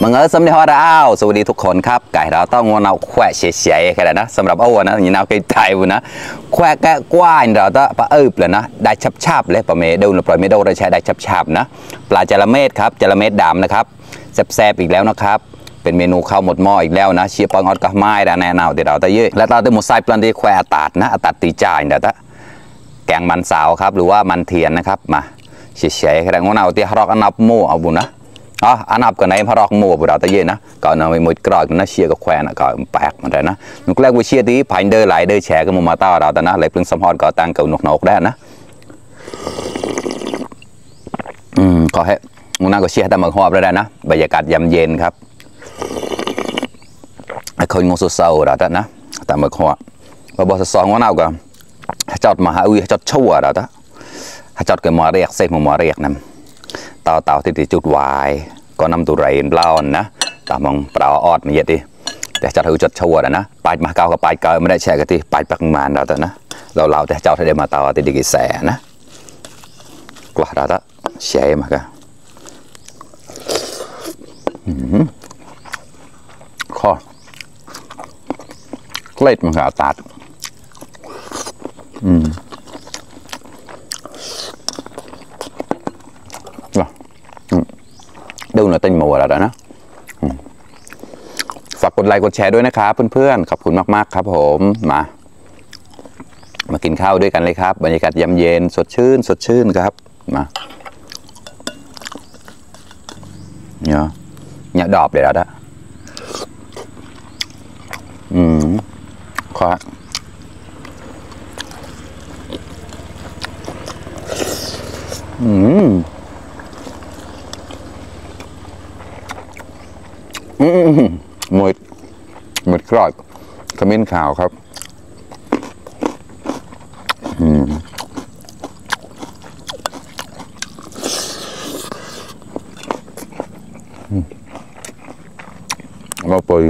มังเอิญสำเนียงดาวสวัสดีทุกคนครับไก่เราต้องงอนเอาแขวะเฉยๆแค่นั้นนะสำหรับเอาวันนะยินเอาไก่ไทยวันนะแขวะแกะกว้านเราต้องปลาเลยนะได้ชับๆเลยปลาเมดูนะปลาเมดูเราใช้ได้ชับๆนะปลาจระเม็ดครับจระเม็ดดำนะครับแซ่บๆอีกแล้วนะครับเป็นเมนูข้าวหมดหม้ออีกแล้วนะเชียร์ปองออดกับไม้ด้านแนวที่เราตะเยอะและเราได้หมดไส้ปลาที่แขวะตัดนะตัดตีจ่ายเดี๋ยวแกงมันสาวครับหรือว่ามันเทียนนะครับมาเฉยๆแค่นั้นงอนเอาที่ฮารอกอันนับโม่เอาบุญนะอันนับกันในพารอกมัวบุเราตะเย็นนะก่อนเอาไปมุดกรอยกันนะเชียร์กับแควนก่อนแปลกมันเลยนะนุกแรกวิเชียร์ที่ผ่านเดินไหลเดินแฉกันมุมาต้าเราแต่นะไหลปลึงสมฮอดก่อตังเก่าหนกได้นะขอให้มุน่าก็เชียร์แต่เมืองหอบได้นะบรรยากาศยามเย็นครับคนงงสุดเศร้าเราแต่นะแต่เมืองหอบพอบอสซองว่าเอาก็จอดมาหาอุ้ยจอดชั่วเราแต่จอดกับมอเรียกเซ็กมอเรียกนั่นเต่าที่จุดวายก็นำตัวไรเล่านะแต่มองเปล่าออดมาเยอะดิแต่เจ้าถือจัดชัวร์นะไปมาเก่ากับไปเกิดไม่ได้แชร์กันที่ไปปักมันเราแต่นะเราแต่เจ้าที่ได้มาเต่าที่ดีกี่แสนนะกว่าเราแต่แชร์มากันข้อเล็ดมันขาตัดดูหน่อยเต็มหมดแล้วนะฝากกดไลค์กดแชร์ด้วยนะครับเพื่อนๆขอบคุณมากๆครับผมมากินข้าวด้วยกันเลยครับบรรยากาศยามเย็นสดชื่นครับมาเนี่ยดอบเลยแล้วนะขอหมดกรอบขมิ้นขาวครับมาปอย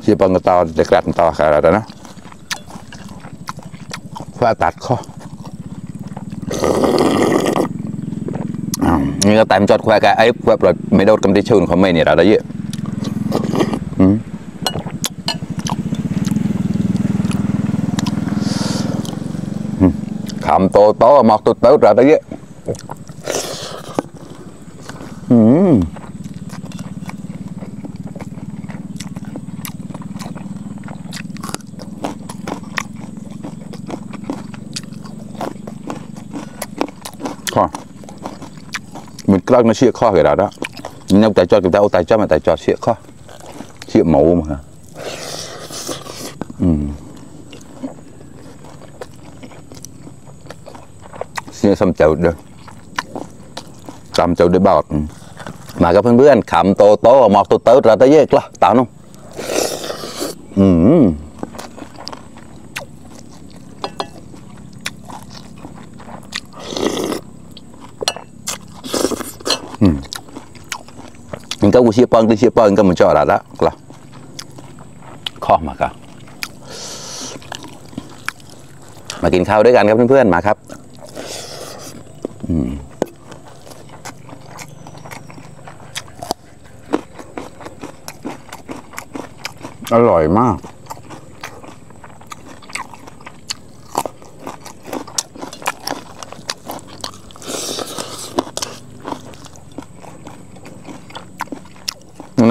เชี่ยปังกระตาเด็กแรดต่อขนาดนั้นนะว่าตัดข้อนี่ก็แต่มจอดแควกไอ้แควแบบไม่โดนกำติชูนเขาไม่เนี่ยเราได้เยอะขำโตหมอกโตเราได้เยอะข้อmình cái nó chia kho cái đó đó nhưng tại cho chúng ta tại cho mà tại cho chia kho chia mẫu mà chia xăm chậu được xăm chậu để bọt mà cácเพื่อนๆขำโตหมอกโตเราได้เยอะละตาน้องmình có chia pon có mình cho là đó là kho mà cảมากินข้าวด้วยกันครับเพื่อนๆมาครับอร่อยมาก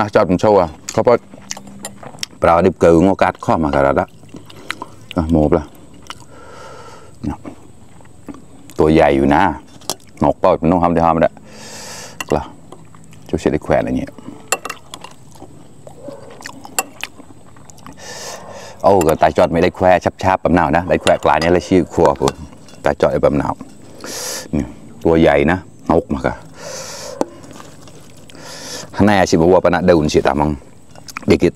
นะจอดมันโชว์เขาพอเปล่าดิบเกลืองกัดข้อมากันแล้วโมบละตัวใหญ่อยู่นะหนกเป้าเป็นน้องทำได้ทำได้กล่าวจุดเฉลี่ยแขวนอะไรเงี้ยโอ้ก็ตายจอดไม่ได้แควชับแบบหนาวนะได้แควกลายนี้เลยชื่อครัวผมตายจอดแบบหนาวตัวใหญ่นะนกมากันhắn này chỉ bảo là đầu chỉ tạm bằng để cái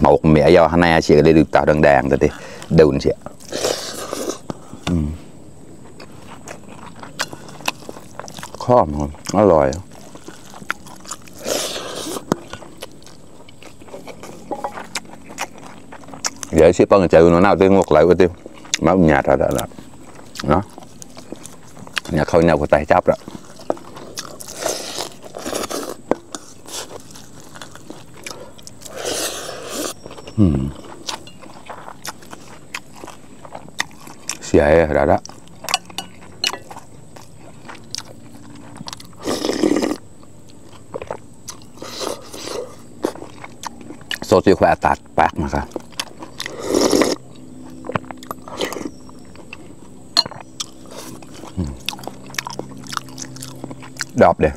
màu mẹ do hắn này chỉ lấy được tạo đằng đàng rồi thì đầu chỉ khó mà nó lòi vậy ship bằng chữ nó nào tiêu ngược lại cái tiêu máu nhạt ra đó đó nhà khâu nhau của tay chắp đó xẻ ra đó sốtที่แขวะตัดปากมาครับดอบเดียว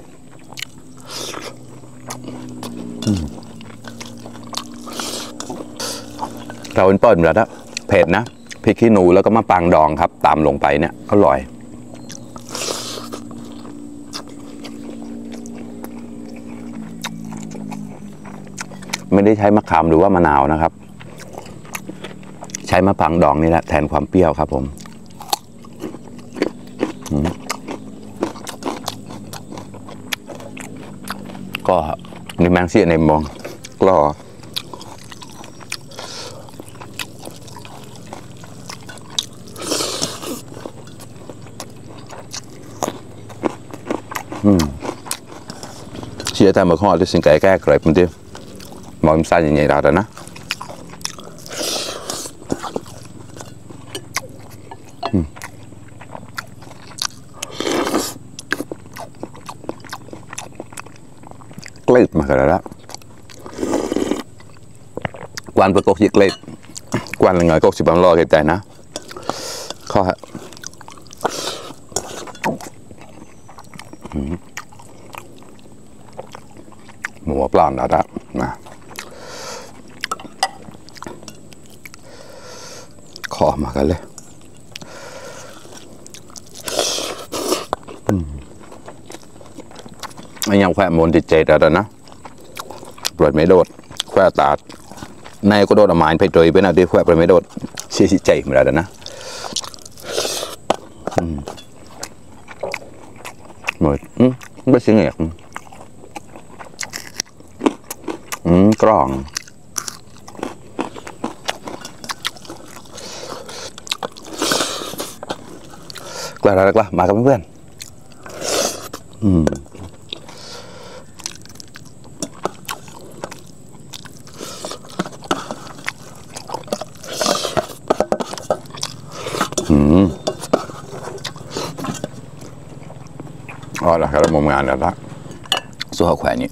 เราเป็นต้นแล้วนะเผ็ดนะพริกขี้หนูแล้วก็มะปรางดองครับตามลงไปเนี่ยอร่อยไม่ได้ใช้มะขามหรือว่ามะนาวนะครับใช้มะปรางดองนี่แหละแทนความเปรี้ยวครับผมก็นี่แมงเสียในมองกล้อเชียร์แต่มาข้อที่สิ่งไก่แก้เกล็ดมันดิมองสั้นอย่างใหญ่ดาวนะเกล็ดมากันแล้วกวนประกบยี่เกล็ดกวนละเงยก็สิบบังรอเกล็ดใจนะข้อหมูปลาหนาดะนะขอมากันเลยไอ้ยังแควะมนติดใจแต่นะปล่อยไม่โดดแควะตาดในก็โดดอมานไปโดยเป็นอะไรแควะปล่อยไม่โดดเสียใจไม่ได้นะหมดไม่เสียงเงียบกล้องกล้ามากับเพื่อนอ๋อแล้วครับมุมงานแล้วละสู้เขาแขวนนี้